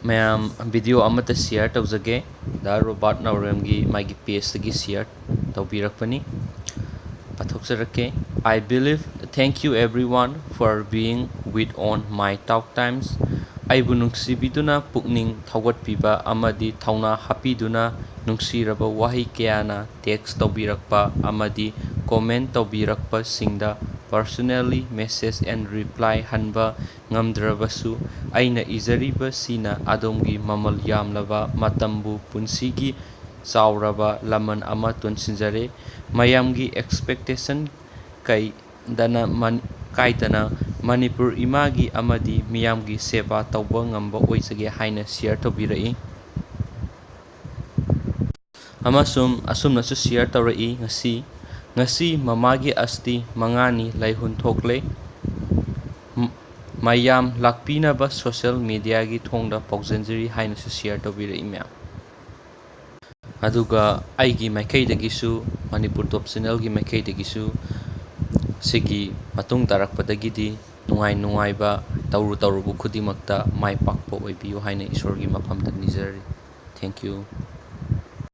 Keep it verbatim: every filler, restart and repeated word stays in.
ꯃꯌꯥꯝ, video ꯑꯃꯠꯇ share ꯇꯧꯖꯒꯦ꯫ ꯗꯥ ꯔꯣꯕꯥꯔꯠ ꯅꯥꯎꯔꯦꯝꯒꯤ ꯃꯥꯒꯤ pageꯇꯒꯤ share ꯇꯧꯕꯤꯔꯛꯄꯅꯤ꯫ ꯄꯥꯊꯣꯛꯆꯔꯛꯀꯦ꯫ "I believe, thank you everyone for being with on my talk times꯫ ꯑꯩꯕꯨ ꯅꯨꯡꯁꯤꯕꯤꯗꯨꯅ ꯄꯨꯛꯅꯤꯡ ꯊꯧꯒꯠꯄꯤꯕ ꯑꯃꯗꯤ ꯊꯧꯅꯥ ꯍꯥꯞꯄꯤꯗꯨꯅ ꯅꯨꯡꯁꯤꯔꯕ ꯋꯥꯍꯩ ꯀꯌꯥꯅ text ꯇꯧꯕꯤꯔꯛꯄ ꯑꯃꯗꯤ comment ꯇꯧꯕꯤꯔꯛꯄꯁꯤꯡꯗ personally message and reply ꯍꯟꯕ ꯉꯝꯗ꯭ꯔꯕꯁꯨ, ꯑꯩꯅ ꯏꯖꯔꯤꯕꯁꯤꯅ ꯑꯗꯣꯝꯒꯤ ꯃꯃꯜ ꯌꯥꯝꯂꯕ ꯃꯇꯝꯕꯨ ꯄꯨꯟꯁꯤꯒꯤ ꯆꯥꯎꯔꯕ ꯂꯃꯟ ꯑꯃ ꯇꯣꯟꯁꯤꯟꯖꯔꯦ꯫ ꯃꯌꯥꯝꯒꯤ expectation ꯀꯥꯏꯗꯅ ꯃꯟ-, ꯀꯥꯏꯗꯅ ꯃꯅꯤꯄꯨꯔ ꯏꯃꯥꯒꯤ ꯑꯃꯗꯤ ꯃꯤꯌꯥꯝꯒꯤ ꯁꯦꯕꯥ ꯇꯧꯕ ꯉꯝꯕ ꯑꯣꯏꯖꯒꯦ" ꯍꯥꯏꯅ share ꯇꯧꯕꯤꯔꯛꯏ꯫ ꯑꯃꯁꯨꯡ ꯑꯁꯨꯝꯅꯁꯨ share ꯇꯧꯔꯛꯏ, "ꯉꯁꯤ, ꯉꯁꯤ ꯃꯃꯥꯒꯤ ꯑꯁꯇꯤ ꯃꯉꯥꯅꯤ ꯂꯩꯍꯨꯟ ꯊꯣꯛꯂꯦ꯫ ꯃ-, ꯃꯌꯥꯝ ꯂꯥꯛꯄꯤꯅꯕ social mediaꯒꯤ ꯊꯣꯡꯗ ꯄꯥꯎꯖꯦꯟꯖꯔꯤ" ꯍꯥꯏꯅꯁꯨ share ꯇꯧꯕꯤꯔꯛꯏ ꯃꯌꯥꯝ꯫ ꯑꯗꯨꯒ ꯑꯩꯒꯤ ꯃꯥꯏꯀꯩꯗꯒꯤꯁꯨ, ꯃꯅꯤꯄꯨꯔ Top Channelꯒꯤ ꯃꯥꯏꯀꯩꯗꯒꯤꯁꯨ ꯁꯤꯒꯤ ꯃꯇꯨꯡ ꯇꯥꯔꯛꯄꯗꯒꯤꯗꯤ ꯅꯨꯡꯉꯥꯏ ꯅꯨꯡꯉꯥꯏꯕ, ꯇꯧꯔꯨ ꯇꯧꯔꯨꯕ ꯈꯨꯗꯤꯡꯃꯛꯇ ꯃꯥꯏ ꯄꯥꯛꯄ ꯑꯣꯏꯕꯤꯌꯨ ꯍꯥꯏꯅ ꯏꯁꯣꯔꯒꯤ ꯃꯐꯝꯗ ꯅꯤꯖꯔꯤ꯫ Thank you꯫